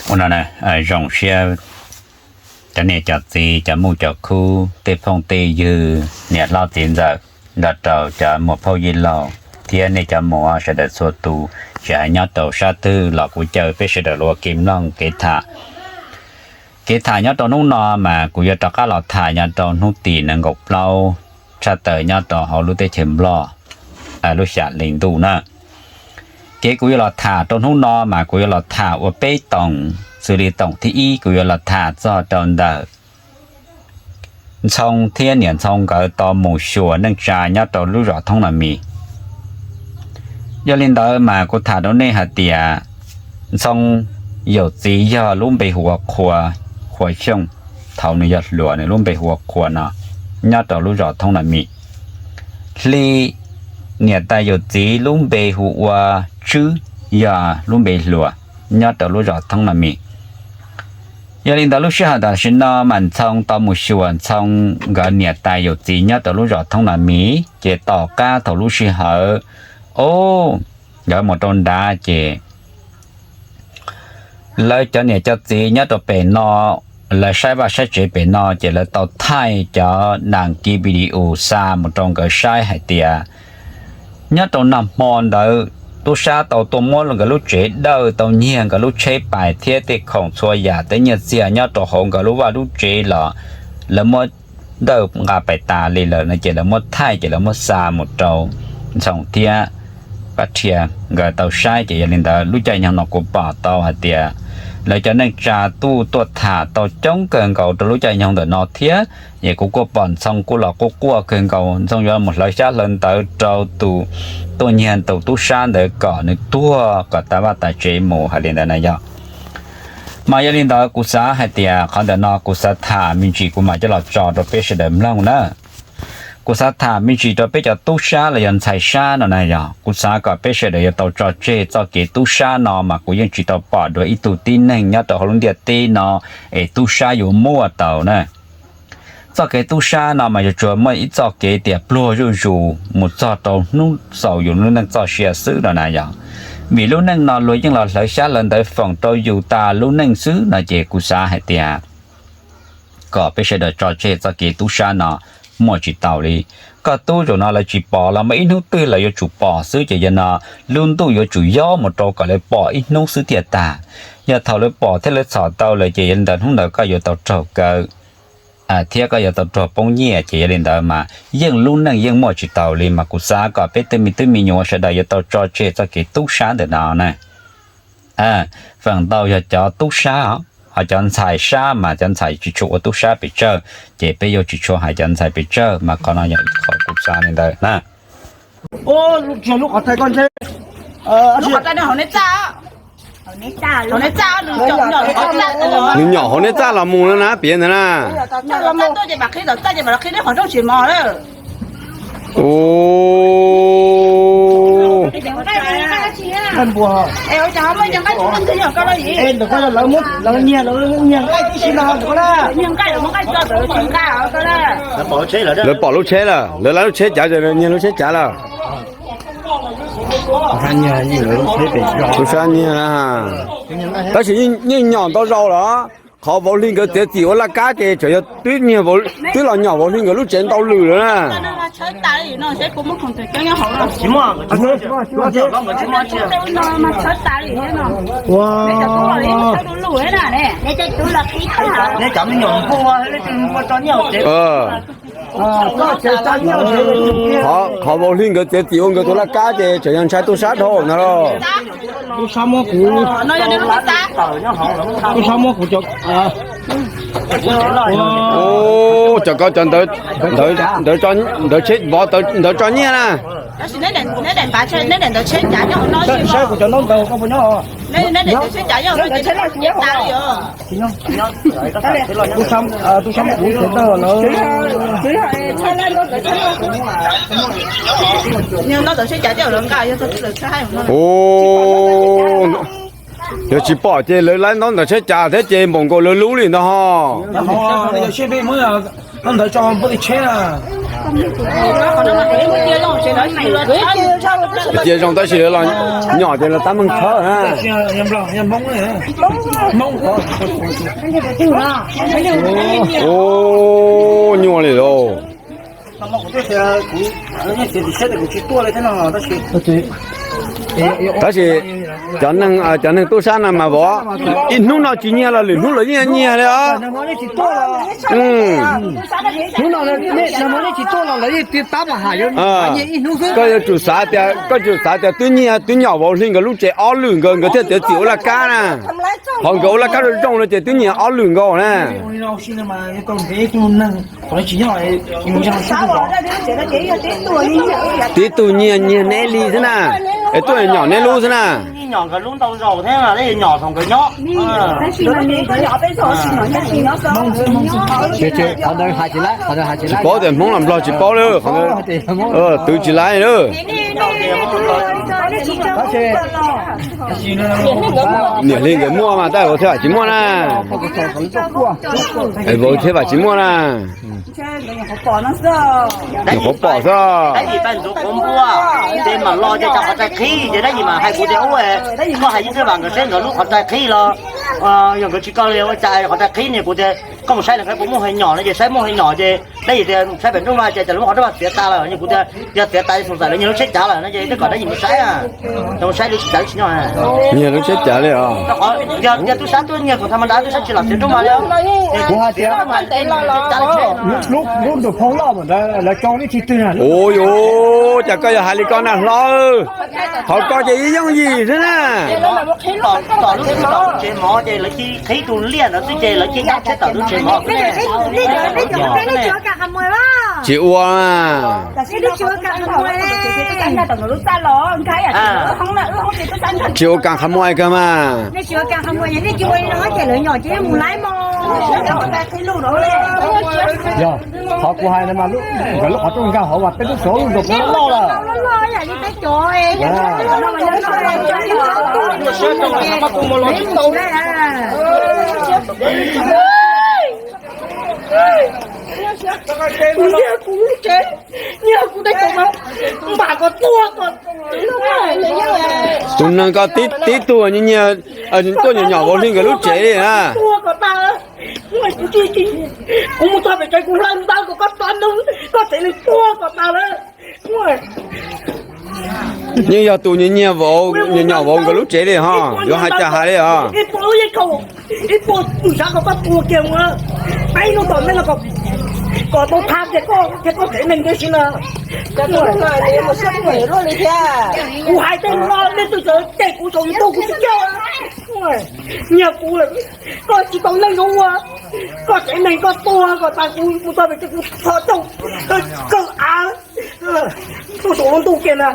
Ua no, zoo siab cov niam cov txiv, cov muj cov khub, tej phooj tej ywg, niam hlob txiv ntxawm, nrog rau cov muam phauj yij laug thiab nej cov muam sawv daws txhua tus, tsis hais nyob rau sab twg los kuv caw peb sawv daws los ua kev mloog kev tham. Kev tham nyob rau hnub no mas kuv yuav rov qab los tham nyob rau hnub tim nees nkaum plaub tshaj tawm nyob rau hauv lub teb chaws Nplog, lub xya hli ntuj na. Kev kuv yuav los tham rau hnub no mas kuv yuav los tham ua peb toom, xws li toom thib ib kuv yuav los tham txog rau ntawm Ntxhoo thiab niam Ntxhoo nkawd tau mus xyuas neej tsa nyob rau lub zos Thoob Nas Mis. Yog li ntawd mas kuv tham rau nej hais tias Ntxhoo yawm txiv yog lub npe hu ua Qhua, Qhua Xyooj, thaum nws yog hluas nws lub npe hu ua Qhua no, nyob rau lub zos Thoob Nas Mis. Hli, niam tais yawm txiv lub npe hu ua Tswb, yog lub npe hluas, nyob rau lub zos Thoob Nas Mis. Yog li ntawd lub sij hawm tam sim no mas Ntxhoo tau mus xyuas Ntxhoo nkawd niam tais yawm txiv nyob rau lub zos Thoob Nas Mis, ces tom qab thaum lub sij hawm, o, nkawd mus rau nrad ces lawv cov niam cov txiv nyob rau pem no, lawv saib vaj saib tsev pem no ces lawv tau thaij cov nas kiv video xa mus rau nkawd saib hais tias nyob rau nag hmo ntawd tub sab tau tuaj muab nkawd lub tsev dawj, tau nyiag nkawd lub tsheb pais thiab tej khoom txhua yam tej nyiaj txiag nyob rau hauv nkawd lub vaj lub tsev los lawv muab dawj nqa pais tas li lawm no ces lawv muab thaij ces lawv muab xa mus rau Ntxhoo thiab Pab Rhia nkawd tau saib. Ces yog li ntawd lub caij nyoog no kuv pom tau hais tias lawv cov neej tsa tuaj tham tau coob kawg nkaus rau lub caij nyoog ntawm no thiab. Es kuv kuj pom Ntxhoo kuj los quaj quaj kawg nkaus, Ntxhoo yuav mus hlawv xyab hlawv ntawv rau tus tuaj nyiag tus tub sab ntawd kom nws tuag kom tas vaj tas tsev mus hais li ntawd na yog. Mas yog li ntawd kuv xav hais tias qhov ntawm no kuv xav tham me ntsis kuv mam coj los tso rau peb sawv daws mloog na. Kuv xav tham me ntsis rau peb cov tub sab los yog ntxhais sab no na yog. Kuv xav kom peb sawv daws yuav tau tso tseg txoj kev tub sab no mas kuv yeej tsis tau pom dua ib tug tib neeg nyob rau hauv lub ntiaj teb no es tub sab yuav muaj tau na. Txoj kev tub sab no mas yuav tsuas muaj ib txoj kev tias pluag zuj zus mus txog rau hnub xaus yus lub neej txoj sia xwb no na yog. Vim lub neej no luag yeej los hlawv xyab hlawv ntawv foom rau yus tas lub neej xwb no ces kuv xav hais tias kom peb sawv daws tso tseg txoj kev tub sab no muaj tsis tau li. Koj tub zaum no lawv tsis pom los muaj ib hnub twg lawv yuav tsum pom xwb ces yog no lub ntuj yuav tsum yob mus rau kom lawv pom ib hnub xwb thiaj tag. Yog thaum lawv pom thiab lawv txhom tau lawm ces yog li ntawd hnub ntawd koj yuav tau raug kaw thiab koj yuav tau raug poob nyiaj ces yog li ntawd mas yeej lub neej yeej muaj tsis tau li mas kuv xav kom peb tej me tub me nyuam sawv daws yuav tau tso tseg txoj kev tub sab ntawm no na. Feem ntau yog cov tub sab, ho cov ntxhais sab mas cov ntxhais tsis tshua ua tub sab pes tsawg, ces peb yuav tsis tshua hais cov ntxhais pes tsawg mas qhov no yog ib qho kuv xav li ntawd na. Nws nyom hauv neb txaj los mus no na, piav ntawd na. Lawv pom lub tsheb lawm, lawv lawv lub tsheb cav, nyiag lub tsheb cav lawm. Tub sab nyiag, tab sis yeej nyom ntau zaus lawm. Qhov vauv hli nkawd txiav txim ua laj kab ces tseem yog twb nyiag, twb los nyom vauv hli nkawd lub tsev ntau lawm na. Qhov vauv hli nkawd txiav txim ua nkawd tus laj kab ces tseem yog ntshai tub sab dhau ntag lauj. Tub sab muab kuv, tub sab muab kuv cov, cov ko cov ntawd, ntawd tsheb vov ntawd tso nyiaj na. Saib kuv cov ntaub ntawd koj puas nyob. Tub sab muab kuv cov ntawd lawm. Yog tsis pom ces lawv laib ntaub ntawv tsheb cav thiab ces npaum nkaus lawv lub li ntag ho. Cia zoo tab sis los nyom ces los tab meeg tshawb na. Ub, nyuaj li lauj. Tab sis cov neeg, cov neeg tub sab no mas vov ib hnub no tsis nyiag los lwm hnub los yeej nyiag li os. Koj yuav tsum xav tias, koj yuav tsum xav tias twb nyiag twb nyom vauv hli nkawd lub tsev ob lwm nkawd, nkawd thiaj tiav txim ua laj kab na. Qhov nkawd ua laj kab zoo zoo no ces twb nyiag ob lwm nkaus na. Tib tug nyiag nyiag neb li xwb na, es tuaj nyom neb lub xwb na. Tsis paub tias Hmoob los Nplog tsis paub lawm, twv tsis laib lawm. Niam hli nkawd muaj mas tab vauv thiaj tsis muaj na. Vauv thiaj tsis muaj na. Nyuam qhuav pom xwb. Ces mam los ces cov qhov txhais qhib ces dab yim mas hais kuv tias ub, koj hais ib txhij vam nkawd saib nkawd lub qhov txhais qhib los yog nkawd tsis koj li ua cas qhov txhais qhib ne. Kuv tias koj mus saib lawv puas muaj hais nyom no ces saib muaj hais nyom ces dab yim tias saib pem nrooj vaj ces cas lub qhov nrooj vaj txiav tas lawm ne. Kuv tias yog txiav tas ces xoom txais lawv nyiag lub tsheb cav lawm no ces twb kom dab yim mus saib. Mus saib lub tsheb cav li os. Yog tub sab tuaj nyiag kom tha ma da tub sab tsis los txiav nrooj vaj li. Kuv hais tias lub ntu phoo loj ntawd lawv cog ib txhij twg na. Ua cas koj yog hais li koj na hlob, qhov koj ces ib yooj yim xwb na. Tom lub tsev mov ces lawv cia qhib tus liaj ntawd xwb ces lawv cia nyob tsheb tom lub tsev mov. Tsis ua. Tsis ua kas qha muas kawg mas. Yog, qhov kuv hais no mas nkawd lub qhov rooj nkag hauv mas peb lub xov lub nrog peb loj lawm. Kuv nyiag kuv lub tsev, nyiag kuv tej tus mas npam kom tuag kom. Tus neeg ko tib tug nyiag, tuaj nyom nyom vauv hli nkawd lub tsev li na. Tuag kom tas. Kuv mus txog pem tsev kuv hlawv ntawv kom koj txov ntoo, koj tsev neeg tuag kom tas lawm. Yeej yog tus nyiag vauv, nyom nyom vauv nkawd lub tsev li ho, yuav hais cas hais li os. Ib puas lub yeej khaus, ib puas tus sav kom koj tuag kiag mus. Peb hnub tom ntej no kom tau thaj tias koj thiab koj tsev neeg tib si na. Kuv hais tej no nej twb txawm cem kuv saum YouTube kuv tsis coj. Nyiag kuv lawm, koj tsis tau neej zoo ua, koj tsev neeg koj tuag kom tas kuv mus txog pem tsev kuv txhos caug kawg av tuaj saum lub ntuj kiag na.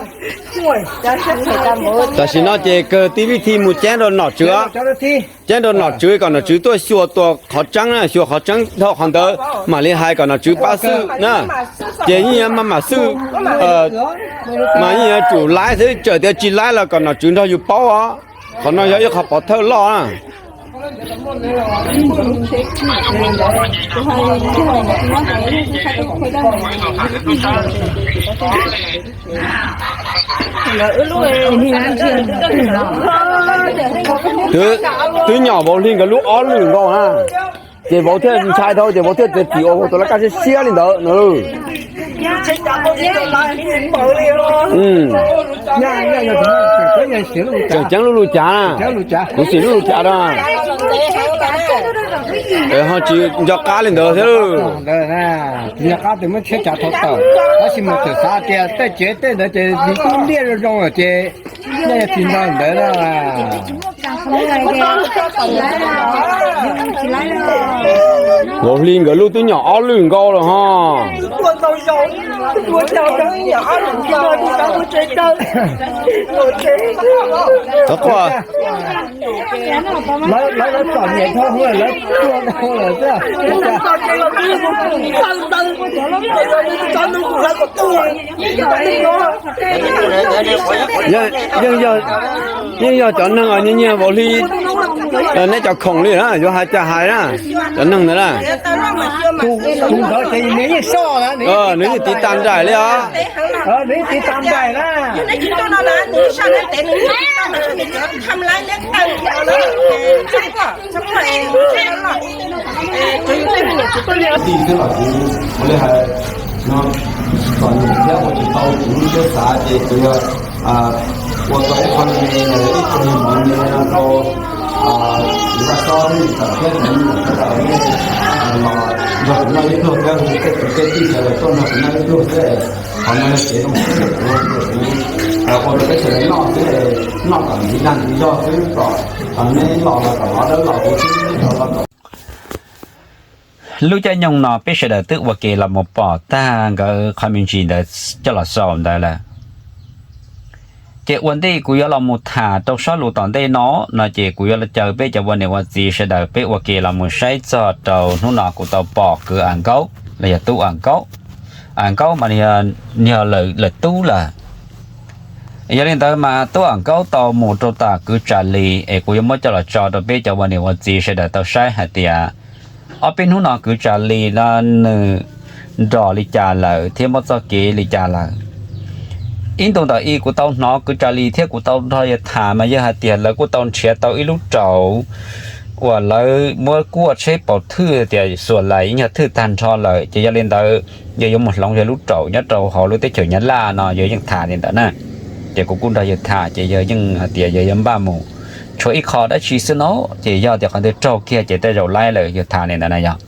Tam sim no ces kawg tib vij thi mus ceeb rau nom tswv, ceeb rau nom tswv kom nom tswv tuaj xyuas tua qhov tseeb na, xyuas qhov tseeb dhau qhov ntawd mam li hais kom nom tswv pab xwb na. Ces yeej yuav maj mam xwb, mas yeej yuav tsum laib xwb, txawm tias tsis laib los kom nom tswv nrog yus paub os. Qhov no yog ib qho pov thawj loj na. Twb nyom vauv hli nkawd lub ob lwm nkaus na, ces vauv thiaj ntshai dhau ces vauv thiaj txiav txim ua tus laj kab siab siab li ntawd na. Tseem ceeb lub lus cav na, kuv xim lub lus cav na. Ho tsis nco qab li ntawd thiab. Tsis nco qab tes muab tsheb cav thau tawm, tab sis mas txawm xav tias tej tsev tej ntawd ces nws twb liaj zoo zoo lawm ces nej yog tsis nco ntawd na. Vauv hli nkawd lub twb nyom ob lwm nkaus lawm ho. Lawv, lawv txom nyem dhau hwv lawv tua dhau lawm xwb. Yeej, yeej yog cov neeg nyiag nyiag Vauv Hli, neb cov khoom li na, yuav hais cas hais na, cov neeg ntawd na. Nws yeej tiv tas nraim li os. Nws tiv tas nraim na. Tij xwb los kuv ua li hais no, txom nyem thiab ua tsis tau kuv lub siab xav ces kuv yog ua tau ib qho me me los yog ib qho me me me no rau kuv Vaj Xob thiab Lis Tawm thiab cov me nyuam sawv daws nej los nrog kuv noj ib pluag thiab, tej kwv tej tij sawv daws tuaj nrog kuv noj ib pluag thiab. Qhov no yog kev zoo siab rau kuv, kuv ua rau peb sawv daws noj xwb, noj kom ntxiv dag ntxiv zog xwb kom neb los los kom lov dawb los huv xwb, los kom Lub caij nyoog no peb sawv daws twb ua ke los mus pom tag nkawd qhov me ntsis ntawd coj los xaus ntawd lawm. Ces ua ntej kuv yuav los mus tham rau sob lus tom ntej no, no ces kuv yuav caw peb cov ua niam ua txiv sawv daws peb ua ke los mus saib txog rau hnub no kuv tau pom kwv A Nkaub los yog tub A Nkaub. A Nkaub mas nws yog lawm tub lawm. Yog li ntawd mas tub A Nkaub tau mus rau tom kwv Tsa Lis es kuv yuav muab coj los tso rau peb cov ua niam ua txiv sawv daws tau saib hais tias ob peb hnub no kwv Tsa Lis no nws nrom li cas lawm thiab muaj txoj kev li cas lawm. Ib ntu ntawm i kuv tau hnov kwv Tsa Lis thiab kuv tau nrog yawg tham mas yawg hais tias lawv kuj tau nrhiav tau ib lub raum uas lawv muab kuaj tsheb paus thwj tias xuas lais ib nyuag thwj tag nrho lawm, ces yog li ntawd yawg yuav mus hloov yawg lub raum nyob rau hauv lub teb chaws Nyab Laj no, yawg yeej tham li ntawd na. Ces kuv kuj nrog yawg tham ces yawg yeej hais tias yawg yuav npaj mus tshuav ib qho dab tsi xwb no, ces yog tias qhov ntawd raug kiag ces tej zaum laib lawm, yawg tham li ntawd na yog.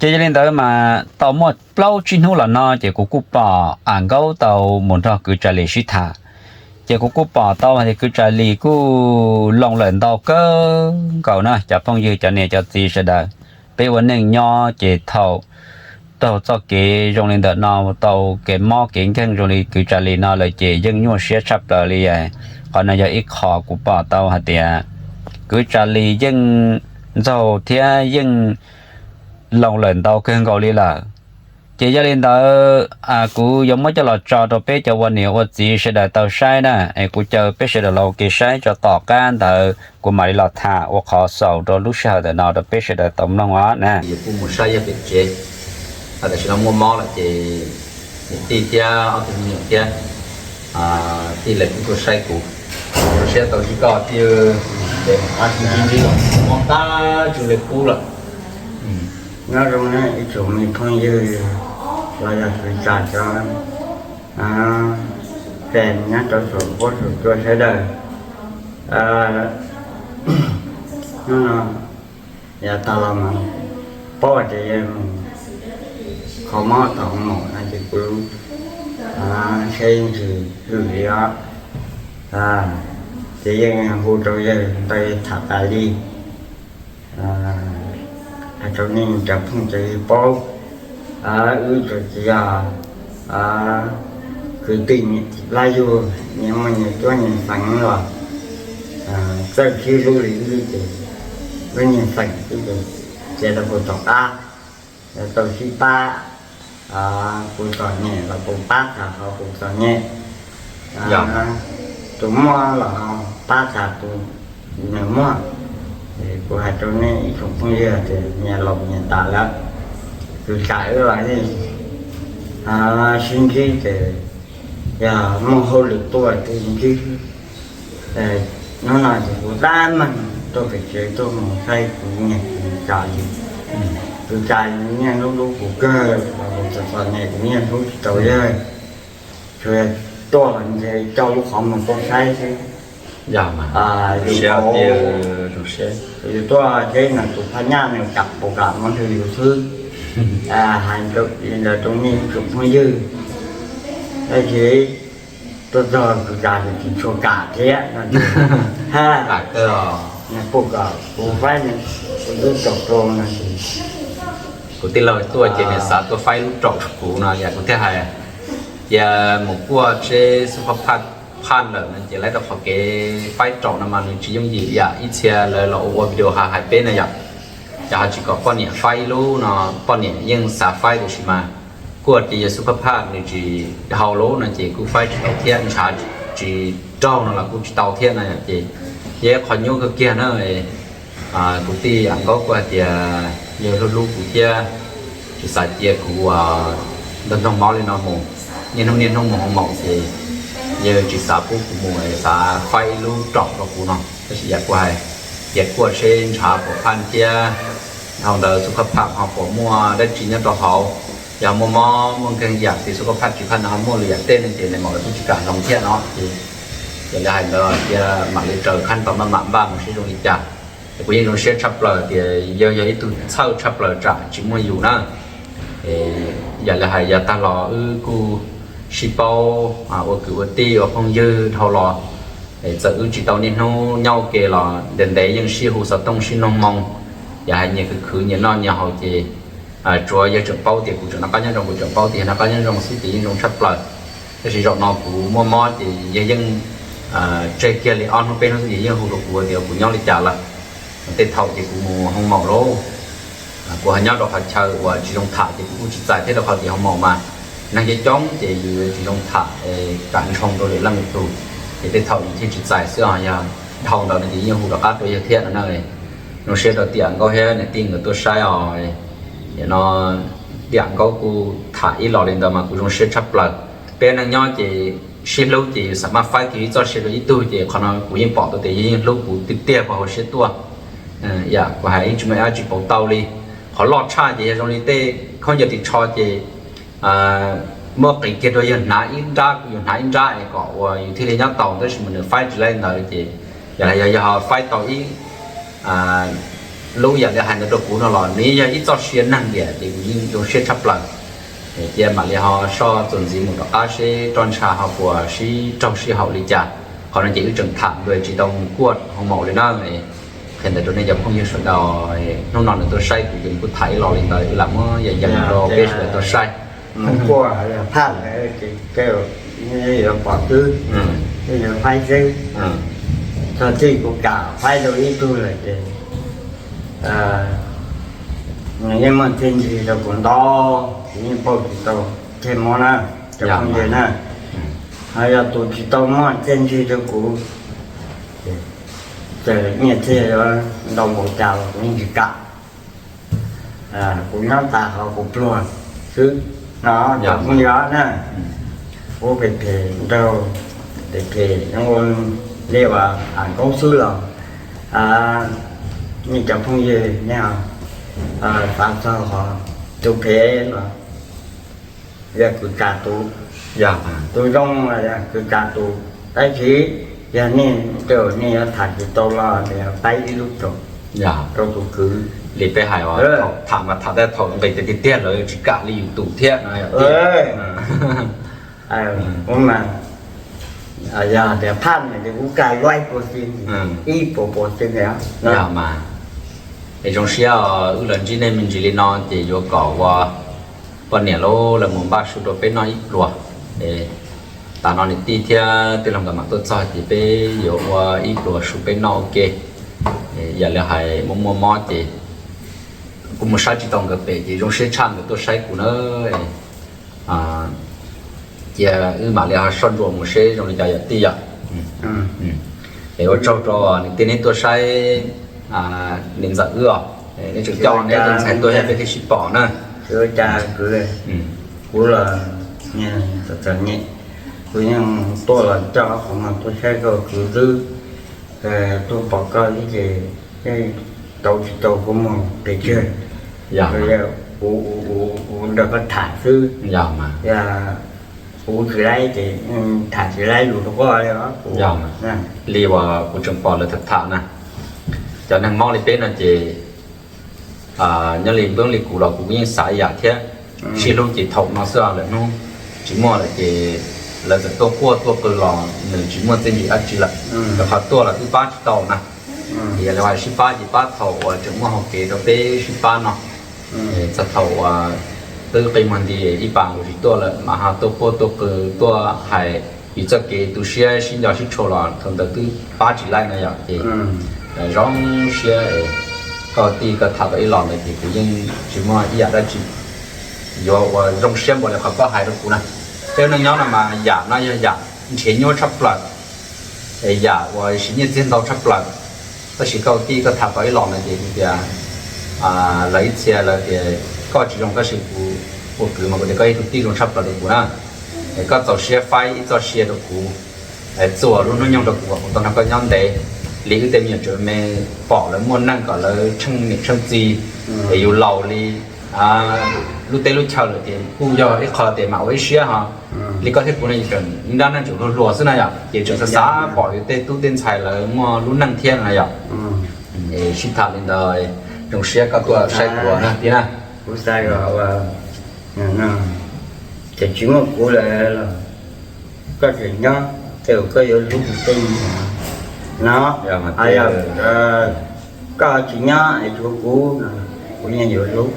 Ces yog li ntawd mas tau muaj plaub tsib hnub los no ces kuv kuj pom A Nkaub tau mus nrog kwv Tsa Lis sib tham. Ces kuv kuj pom tau hais tias kwv Tsa Lis kuj loo lawm ntau kawg nkaus na cov phooj ywg cov niam cov txiv sawv daws. Peb ua neej nyob ces thaum raug txoj kev zoo li ntawm no tau kev mob kev nkeeg zoo li kwv Tsa Lis no lawm ces yeej nyuaj siab tshaj plaws li. Qhov no yog ib qho kuv pom tau hais tias kwv Tsa Lis yeej ntxaug thiab yeej loo lawm ntau kawg nkaus li lawm. Ces yog li ntawd kuv yuav muab coj los tso rau peb cov ua niam ua txiv sawv daws tau saib na, es kuv caw peb sawv daws los ua ke saib tso, tom qab ntawd kuv mam li los tham ua qhov xaus rau lub sij hawm ntawm no rau peb sawv daws tau mloog os na. Yus kuj mus saib yog pem tsev, tam sim no muaj mob lawm ces niam tij thiab ob tug me nyuam thiab tij lawv kuj tuaj saib kuv. Zoo siab tau sib koj tij, ces mob qab tsis li qub lawm. Nyob zoo na ib tsoom me phooj ywg los yog kwv tij cov fem nyob rau saum huab saum cua sawv daws. Hnub no yav tag los mas paub tias yog mus kho mob tom maum no ces kuv seb yeej tsis hwm li os. Ces yeej hu rau yawg ntawd tham tas li. Hais rau nej cov phooj cov ywg paub, wb tsuas tsis yog kwv tij laj yug nyias muaj nyias cuab nyias feem los txawj sib hlub li wb ces wb nyias feem wb ces cia rau puag tom qab, tau sib pab, kuv txom nyem los kuv pab txog qhov kuv txom nyem, tus muaj los pab txog tus nws muaj. Kuv hais rau nej ib tsoom phooj ywg tias nyias laus nyias tas lawm, kwv tij wb los yeej sib ntsib ces yog muaj hauj lwm tuaj ces ntsib. Hnub no ces kuv tab meeg tuaj pem tsev tuaj mus saib kuv niag kwv Tsa Lis. Kwv Tsa Lis niaj hnub hlub kuv kawg los kuv txom txom nyem kuv niaj hlub tsis tau yawg, tsuas tuaj ntshe coj lub qhov muag tuaj saib xwb. Yus tuaj seb no tus phaj nyaj nws kam puas kam muab hlwb yus xwb. Hais li ntawd rau nej tsoom phooj ywg, tab sis tuaj txog kwv Tsa Lis tsis tshua kam thiab no. Puas kam kuv faib kuv lub raum rau no ces kuv tij laug tuaj ces nws xav tuaj faib lub raum rau kuv no yog kuv thiaj hais. Cia mus kuaj tsheb xub phaj phaj lawm no ces lawv rau qhov kev faib raum no mas nws tsis yooj yim yam ib txhia lawv los ua ua video hais hais peb no yom. Ces ho tsis kom poj niam faib ib lub no, poj niam yeej xav faib tiam sis mas kuaj ris yog xub phaj phaj nws tsis haus lub no ces kuj faib tsis tau thiab ntshav tsis raug no los kuj tsis tau thiab no ces yog ib qho nyuaj kawg kiag na. Kuv tij Am Nkaub kuj hais tias yawg hlub hlub kuv thiab tsis xav cia kuv ntog ntog mob li no mus, niaj hnub niaj hnub mus hoo maum ces yawg tsis xav pub kuv mus, xav faib ib lub rom rau kuv no. Tab sis yam kuv hais tias kuaj seb ntshav puas phaj thiab dhau ntawd xub khab phaj ho puas muaj dab tsi nyob rau hauv. Yog muaj mob muaj nkeeg yam tim xub khab phaj tsis phaj no ho muaj lwm yam tej ne ces nais maum lawv kuj tsis kam hloov thiab no ces yog li hais ntawd tias mam li raws khab tau maj mam npaj mus seb zoo li cas. Es kuv yeej zoo siab tshaj plaws tias yawg yog ib tug txhawj tshaj plaws tsam tsis muaj yus na. Yam li hais yav tag los wb kuj sib paub ua kwv ua tij ua phooj ywg dhau los, txawm wb tsis tau niaj hnub nyob ua ke los ntev ntev yeej sib hu xov tooj sib noog moo. Yam hais nyias khwv khwv nyias noj nyias haus ces tsuav yawg tseem paub tias kuv tseem noj qab nyob zoo, kuv tseem paub tias yawg noj qab nyob zoo xwb ces yeej zoo tshaj plaws. Tab sis zaum no kuv muaj mob ces yawg yeej tseg kiag li ob hnub peb hnub xwb ces yeej hu rau kuv tias kuv nyob li cas lawm. Tej thaum ces kuv mus hoo maum lauj, kuv ho nyob rau qhov chaw uas tsis zoo tham ces kuv kuj tsis txais thiab rau qhov tias hoo maum mas neeg coob coob ces yus tsis zoo tham kam ntshoo rau lwm leej lwm tus, ces tej thaum yus thiaj tsis txais xwb os. Yog dhau ntawd no ces yeej hu rov qab rau yawg thiab no na. Zoo siab rau tij Am Nkaub thiab niam tij nkawd tuaj saib os. Nim no tij Am Nkaub kuj tham ib los li ntawd mas kuv zoo siab tshaj plaws. Peb neeg nyob ces sib hlub ces yus xam maj faib kiag ib txoj sia rau ib tug ces qhov no kuv yeej pom tau tias yawg yeej hlub kuv tiag tiag puag hauv siab tuaj. Yam kuv hais yeej tsis muaj dab tsi pauv tau li. Qhov loj tshaj ces yog zoo li tej khaub ncaws ris tsho ces muab qiv kiag rau yawg hnav ib nrab kuv yus hnav ib nrab es kom uas yus thiaj li nyob tau, tab sis mas nws faib tsis laib ntawd ces yog yog yog faib tau ib lub yam li hais ntawd rau kuv no los nws yeej yog ib txoj sia neeg tiam ces kuv yeej zoo siab tshaj plaws. Cia mam li ho soj txuas ntxiv mus rov qab seb roj ntsha ho puas sib raug sib haum li cas. Qhov no ces wb tseem tham nplo tsis tau mus kuaj hoo maum li na. Qhia ntawd rau nej cov phooj ywg sawv daws, hnub no nws tuaj saib kuv ces nws kuj tham ib los li ntawd, wb lam muab yam yam rau peb sawv daws tau saib. Kuaj phaj yuav pom xwb, yuav faib xwb. Txog txij kuv kam faib rau ib tug lawm ces nws yeej muaj txiaj ntsig rau kuv ntau, kuv yeej pauj tsis tau tej mob na, cov phooj ywg na. Ho yog tus tsis tau muaj txiaj ntsig rau kuv, txawm nyiaj txiag yuav ntau npaum cas los kuv yeej tsis kam. Kuv nyob tas qhov kuv pluag xwb no, cov phooj ywg na. Kuv phem phem nraug, phem phem zoo li uas Am Nkaub xwb los nej cov phooj ywg nej xav txog qhov tus phem los yog kws kam tus, tus zoo los yog kws kam tus, tab sis yog nej, nej yuav tham tsis tau los nws yuav faib ib lub rau, rau tus kwv. Li peb hais, tham mas tham thaum nqis tiag tiag lawv tsis kam li yus tus thiab no. Kuv mas yog tias phaj no ces kuv kam laib pua xi, ib puas pua xi os. Yog mas, es zoo siab wb los ntsib nej me ntsis li no ces yuav kom ua poj niam lub lawv mus npaj su rau peb noj ib pluas. Es tas no niam tij thiab tij laug nkawd mam tuaj txog ces peb yuav ua ib pluas su peb noj ua ke. Yam li hais muaj muaj mob ces kuv mus saib tsis tau nkawd pem ces zoo siab tshaj nkawd tuaj saib kuv na. Cia wb mam li ho soj ntsuam mus seb zoo li cas yom tij yom. Es ua tsaug rau niam tij neb tuaj saib niam ntxawm wb os. Neb tseem coj neb tus ntxhais tuaj thiab peb thiaj sib pom na. Kuv los txawm txawm nyem, kuv yeej tuaj los coj qhov muag tuaj saib koj kwv xwb, tuaj pom koj xwb ces tau tsis tau kuv mus pem tsawg, kuv nrog koj tham xwb. Yog kuv tsis laib ces tham tsis laib lus rau koj li os. Li uas kuv tseem pom lawv tham tham na, cov neeg mob li peb no ces nyob li npeb li kuv los kuv yeej xav yam thiab, sib hlub ces thaum no xwb, lwm hnub tsis muaj lawm ces lawv txawm tuaj quaj tuaj qw los nws tsis muaj txiaj ntsig dab tsi lawm, rau qhov tuaj los twb pab tsis tau na. Ces yog li hais sib pab ces pab thaum uas tseem muaj hauv kev rau peb sib pab no. Txog thaum uas twb qi muag nti ib pas nkaus tsis tuaj lawm mas ho tuaj quaj tuaj qw tuaj hais vim txoj kev tu siab sib nco sib tshua los thaum ntawd twb pab tsis laib no yom. Ces zoo siab koj tij koj tham tau ib los ntawd ces kuv yeej tsis muaj ib yam dab tsi yuav ua zoo siab npaum li qhov koj hais rau kuv na. Peb neej nyob no mas yam no yog yam nrhiav nyuaj tshaj plaws. yam uas siv nyiaj txiag ntau tshaj plaws. Tab sis koj tij koj tham tau ib los no ces kuv tias, lawv ib txhia lawv tias koj tsis zoo tab sis kuv ua kwv mas kuv tias koj yog tus tij zoo tshaj plaws rau kuv na. Es koj txaus siab faib ib txoj sia rau kuv, txuas lub hnub nyoog rau kuv kom kuv tau nrog koj nyob ntev li wb tej me nyuam tsev me, pom lawv muaj neej kom lawv tsheej niam tsheej txiv, es yus laus li lub teb lub chaw lawm ces kuj yog ib qho tias mam ua ib siab ho. Li koj thiab kuv no tseem nrab neej tseem hluas hluas xwb na yom, ces tseem xav xav pom yus tej tub tej ntxhais lawv muaj lub neej thiab no yom. Sib tham li ntawd, zoo siab koj tuaj saib kuv na tij na. Kuv xav kom ces tsis muaj kuv lawm los koj tseem nyob, tej zaum koj yuav hlub kuv tej me nyuam no. Yog koj tsis nyob es tshuav kuv no, kuv yeej yuav hlub.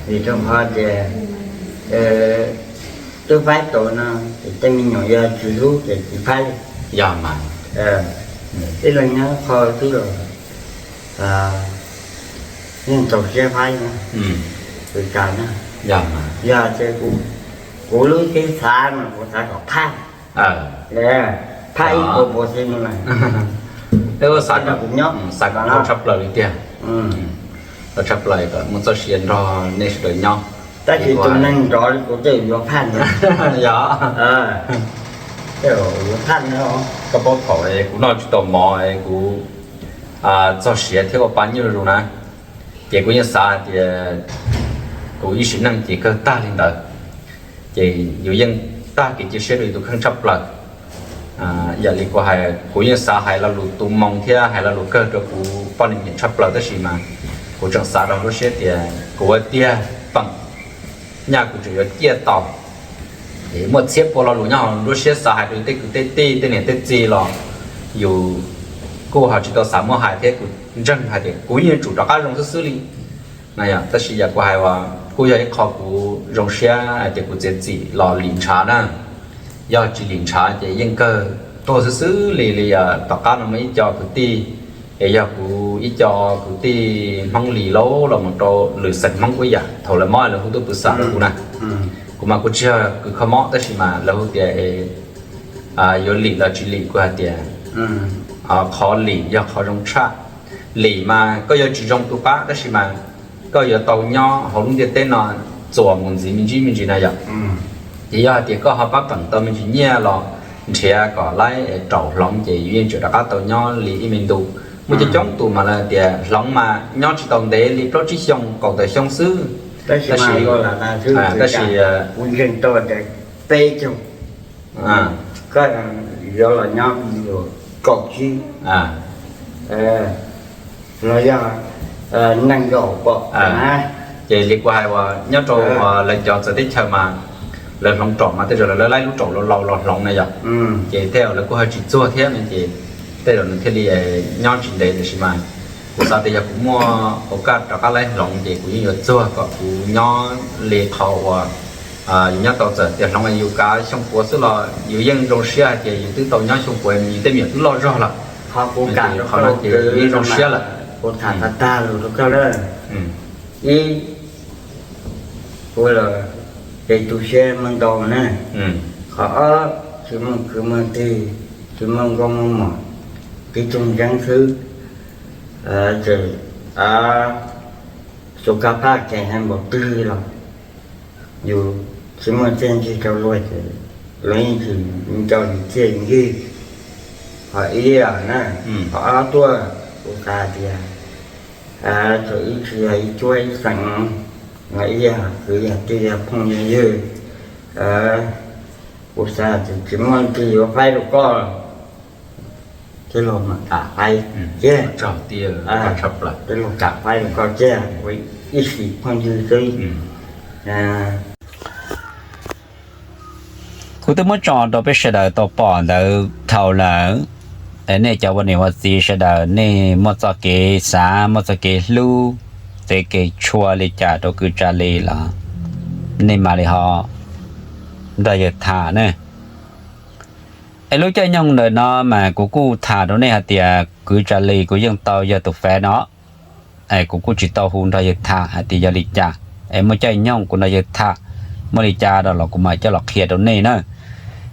Vim rau qhov tias twb faib tau no ces tej me nyuam yog tsis hlub ces tsis faib li. Yog mas, ib leeg nyob qhov twg los yeej txaus siab faib no. Tus tas na, yog tias kuv lub siab xav no kuv xav kom phaj, phaj ib puas puas xi no na. Xav kom kuv nyob, xav kom tau tshaj plaws li tiag. Tau tshaj plaws kom muaj txoj sia nrog nej sawv daws nyob. Tab sis tus neeg nrov li kuv tej yuav phaj na. Yog, yuav phaj na. Koj paub thaum kuv noj tsis tau mov es kuv txog siav thiab ua pa nyuj lug na, ces kuv yeej xav hais tias kuv ib sim neej ces kawg tag li ntawd, ces yus yeej tag kev cia siab rau yus tus kheej tshaj plaws. Yam li kuv hais, kuv yeej xav hais lo lus tu moo thiab hais lo lus kawg rau kuv poj niam tshaj plaws tab sis mas kuv tseem xav rau nruab siab tias kuv ua tiag peem nyaj kuv tseem yuav ciaj tau. Muaj txhiab pua lo lus nyob hauv nruab siab xav hais rau yus tej kwv tej tij tej niam tej txiv los yus kuj ho tsis tau xav muab hais thiab kuv ntseeg hais tias kuv yeej yuav tsum rov qab zoo xwb xwb li. Tab sis yam kuv hais uas kuj yog ib qho kuv zoo siab hais tias kuv txiav txim los lim ntshav na. Yog tsis lim ntshav ces yeej kawg tuag xwb xwb li. Li tom qab no muaj ib co kwv tij, es yog kuv ib co kwv tij Hmoob Lis laus los mus rau lwm xeem Hmoob ub yam thaum lawv mob lawv hu tuaj pw xam rau kuv na. Kuv mas kuv tsis yog kws kho mob tab sis mas lawv hu tias yuav lim los tsis lim, kuv hais tias qhov lim yog qhov zoo tshaj. Lim mas koj yuav tsis zoo tu qab tab sis mas koj yuav tau nyob hauv lub ntiaj teb no txuas mus ntxiv me ntsis me ntsis na yom. Ces yog hais tias koj ho pab peem tau me ntsis nyiaj los nrhiav kom laib raum hloov ces yus yeej tseem rov qab tau nyob li ib me ntu. Muaj coob coob tus mas lawv tias hloov mas nyob tsis tau ntev li plaub tsib xyoo kaum tawm xyoo xwb. Tab sis, tab sis peb caug, koj yuav los nyob yuav kaum tsib los yog nees nkaum pom. Ces li kuv hais uas nyob rau lawv cov txawv teb chaws mas lawv hloov raum mas tej zaum lawv laib lub raum laus laus los hloov na yom. Ces tej zaum lawv kuj ho tsis txuag thiab no ces tej zaum nws thiaj li nyob tsis ntev, tiam sis mas kuv xav tias yog kuv muaj au kaj rov qab laib hloov ces kuv yeej yuav txuag kom kuv nyob li qhov uas yus nyob tau. Txawm tias hloov yus kav xyoo puav xwb los yus yeej zoo siab hais tias yus twb tau nyob xyoo puav, yus tej me nyuam twb loj zog lawm. Qhov no ces yus yeej zoo siab lawm. Kuv tham tag tag lus rau koj lawm. Ib, kuv los ces tu siab muaj ntau na. Qhov ob, tsis muaj kwv muaj tij, tsis muaj nkauj muaj muam, tib tug ntseeb xwb. Txawm xus kab phaj kev hais npaum twg los yus tsis muaj txiaj ntsig rau luag ces luag yeej tsis nco yus txiaj yus ntsig. Qhov ib na, qhov ob tuaj, kuv xav tias txawm ib txhia ib cuab ib xeem, ib yam kwv yam tij yog phooj yog ywg, kuv xav tias tsis muaj leej twg yuav faib rau koj, tij laug mam kam faib thiab. Tij laug kam faib rau koj thiab, ib sim phooj ywg xwb. Kuv twb muab tso rau peb sawv daws tau pom ntawd dhau lawm. Nej cov ua niam ua txiv sawv daws nej muaj txoj kev xav muaj txoj kev hlub, kev tshua li cas rau kwv Tsa Lis los nej mam li ho nrog yawg tham ne. Es lub caij nyoog ntawm no mas kuv kuj tham rau nej hais tias kwv Tsa Lis kuv yeej tau yawg tus fab no, es kuv kuj tsis tau hu nrog yawg tham hais tias yog li cas. Es muaj caij nyoog kuv nrog yawg tham, muaj li cas rau los kuv mam coj los qhia rau nej na.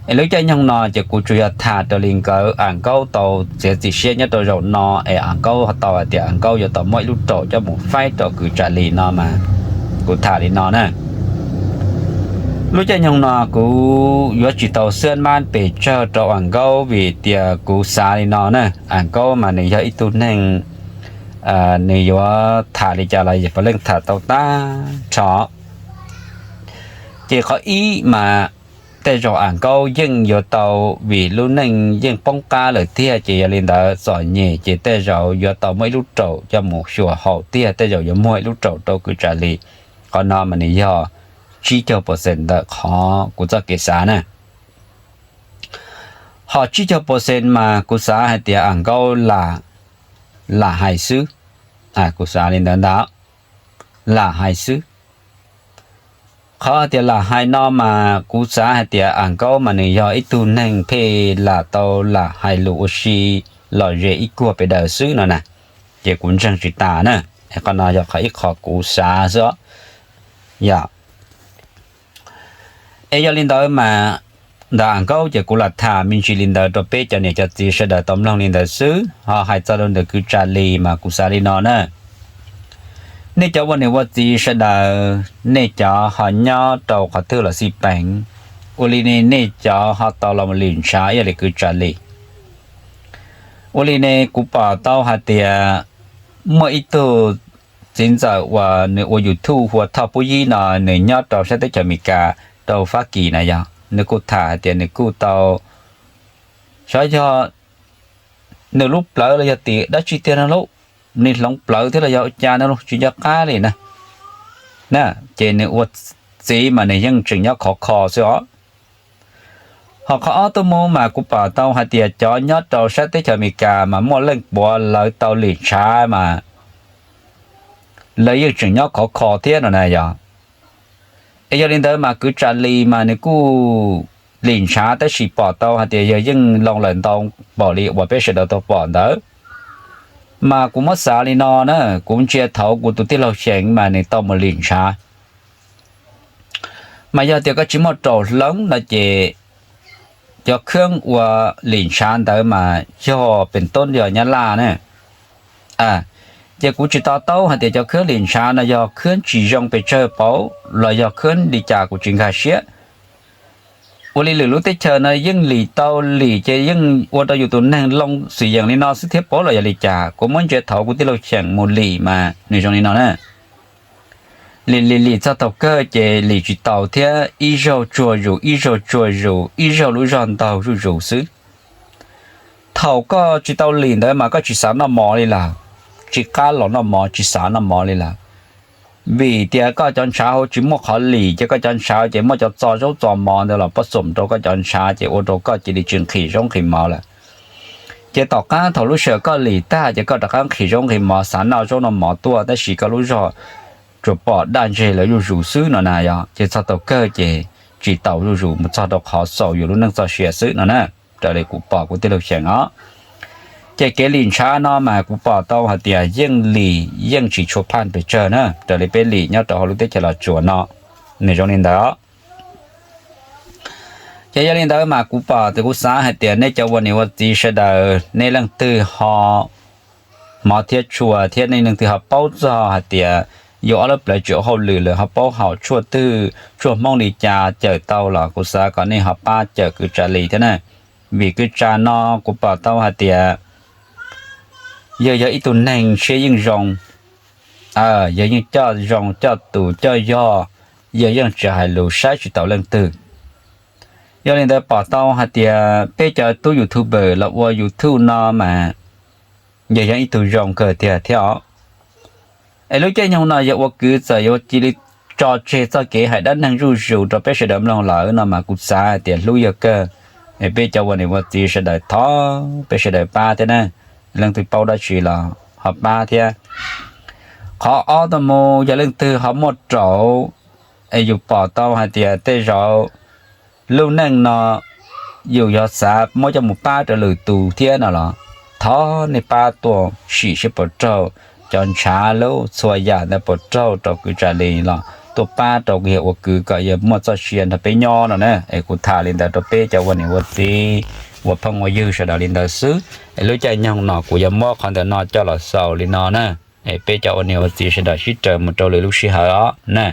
Es lub caij nyoog no ces kuv tsuas yog tham raws li nkawd Am Nkaub tau txiav txim siab nyob rau zaum no es Am Nkaub tau hais tias Am Nkaub yuav tau muab ib lub raum coj mus faib rau kwv Tsav Lis no mas kuv tham li no na. Lub caij nyoog no kuv yuav tsis tau xwb mab pes tsawg rau Am Nkaub vim tias kuv xav li no na, Am Nkaub mas nws yog ib tug neeg nws yuav tham li cas los yeej puav leej tham tau tag nrho. Ces qhov ib mas tej zaum Am Nkaub yeej yuav tau, vim lub neej yeej poob qab lawm tiag ces yog li ntawd txom nyem ces tej zaum yuav tau muaj ib lub raum coj mus xyuas haum tiag, tej zaum yuav muag ib lub raum rau kwv Tsav Lis. Qhov no mas nws yog tsib caug percent ntawm qhov kuv txoj kev xav na. Ho tsib caug percent mas kuv xav hais tias Am Nkaub lam, lam hais xwb. Kuv xav li ntawd ntag, lam hais xwb. Qhov tias lam hais no mas kuv xav hais tias Am Nkaub mas nws yog ib tug neeg pheej lam tau lam hais lus ua si lom zem ib kuag pes daws xwb no na, ces kuv ntseeg tsis tas na. Qhov no yog qhov ib qho kuv xav xwb os. Yog, es yog li ntawd mas ntawm Am Nkaub ces kuv lam tham me ntsis li ntawd rau peb cov niam cov txiv sawv daws tau mloog li ntawd xwb. Ho hais txog rau ntawm kwv Tsav Lis mas kuv xav li no na. Nej cov ua niam ua txiv sawv daws, nej cov ho nyob rau qhov twg los xij peem, ua li ne nej cov ho tau los mus lim ntshav ib yam li kwv Tsav Lis. Ua li ne kuv pom tau hais tias muaj ib tug txiv ntxawm uas nws ua YouTube hu ua Thoj Pub Yib no, nws nyob rau sab teb chaws Amelikas rau Fab Kis na yog, nws kuj tham hais tias nws kuj tau, xyov yog nws lub plawv los yog tim dab tsi tiag no lauj, nws hloov plawv thiab los yog ua cas no los tsis nco qab li na. Ces nws ua txiv mas nws yeej tseem nyob khov kho xwb os. Ho qhov ob tuaj mus mas kuv pom tau hais tias cov nyob rau sab teb chaws Amelikas mas muaj leej puav lawv tau lim ntshav mas lawv yeej tseem nyob khov kho thiab no na yog. Es yog li ntawd mas kwv Tsav Lis mas nws kuj lim ntshav tab sis pom tau hais tias yog yeej loo lawm ntau npaum li uas peb sawv daws tau pom ntawd. Mas kuv muab xav li no na, kuv ntsia thaum kuv tus tij laug Xyeem mas nws tau mus lim ntshav. Mas yog tias koj tsis muaj raum hloov no ces cov khab ua lim ntshav ntawd mas yog pem toob yog Nyab Laj na. Ces kuv tsis to taub hais tias cov khab lim ntshav no yog khab tsis zoo pes tsawg pauv los yog khab li cas kuv tsis nkag siab. Ua li lwm lub teb chaws no yeej lim tau, lim ces yeej ua rau yus tus neeg loo xwm yeem li no xwb thiab pauv los yog li cas. Kuv muab ntsia thaum kuv tij laug Xyeem mus lim mas nws zoo li no na. Lim lim lim txog thaum kawg ces lim tsis taus thiab, ib zaug tsuag zus ib zaug tsuag zus ib zaug lub zog ntaug zuj zus xwb. Thaum koj tsis tau lim ntawd mas koj tsis xav noj mov li lawm, tsis qab los noj mov tsis xav noj mov li lawm. Vim tias koj cov ntshav hauv tsis muaj qhov lim ces koj cov ntshav ces muaj cov txo zaub txo mov ntawd los pab xom rau koj cov ntshav ces ua rau koj cia li tsis nqhis zaub nqhis mov lawm. Ces tom qab thaum lub sij hawm koj lim tag ces koj rov qab nqhis zaub nqhis mov xav noj zaub noj mov tuaj tab sis koj lub zog tsuas pom daj ntseg lawm zuj zus xwb no na yog. Ces txog thaum kawg ces tsis taus zuj zus mus txog rau qhov xaus yus lub neej txoj sia xwb no na, raws li kuv pom kuv tij laug Xyeem os. Ces kev lim ntshav no mas kuv pom tau hais tias yeej lim yeej tsis tshua phaj pes tsawg na raws li peb lim nyob rau hauv lub teb chaws Los Tsuas no, nws zoo li ntawd. Ces yog li ntawd mas kuv pom tias kuv xav hais tias nej cov ua niam ua txiv sawv daws nej leej twg ho hmov thiab tshua thiab nej leej twg ho paub txog hais tias yus ob lub plawv tsis ua hauj lwm lawm ho paub haum tshuaj twg tshuaj Hmoob li cas cawm tau los kuv xav kom nej ho pab cawm kwv Tsav Lis thiab na. Vim kwv Tsav no kuv pom tau hais tias yawg yog ib tug neeg siab yeej zoo, yawg yeej coj zoo coj tus coj yog, yawg yeej tsis hais lus saib tsis taus leej twg. Yog li ntawd pom tau hais tias peb cov tub YouTuber los ua YouTube no mas yawg yog ib tug zoo kawg tiag thiab os. Es lub caij nyoog no yog ua kwv txawm yuav cia li tso tseg txoj kev hais dab neeg zuj zus rau peb sawv daws mloog lawm no mas kuv xav hais tias hlub yawg kawg. Es peb cov ua niam ua txiv sawv daws thov peb sawv daws pab thiab na, leej twg paub dab tsi los ho pab thiab. Qhov ob tuaj mus yog leej twg ho muaj raum es yus pom tau hais tias tej zaum lub neej no yus yog xav muab coj mus pab rau lwm tus thiab no los thov nej pab tuaj sim seb puas raug cov ntshav lub txhua yam ntawd puas raug rau kwv Tsav Lis los tuaj pab rau yawg ua kwv kom yawg muaj txoj sia nrog peb nyob no na. Es kuv tham li ntawd rau peb cov ua niam ua txiv, ua phooj ua ywg sawv daws li ntawd xwb. Es lub caij nyoog no kuv yuav muab qhov ntawm no coj los xaus li no na. Es peb cov ua niam ua txiv sawv daws sib raws mus rau lwm lub sij hawm os na.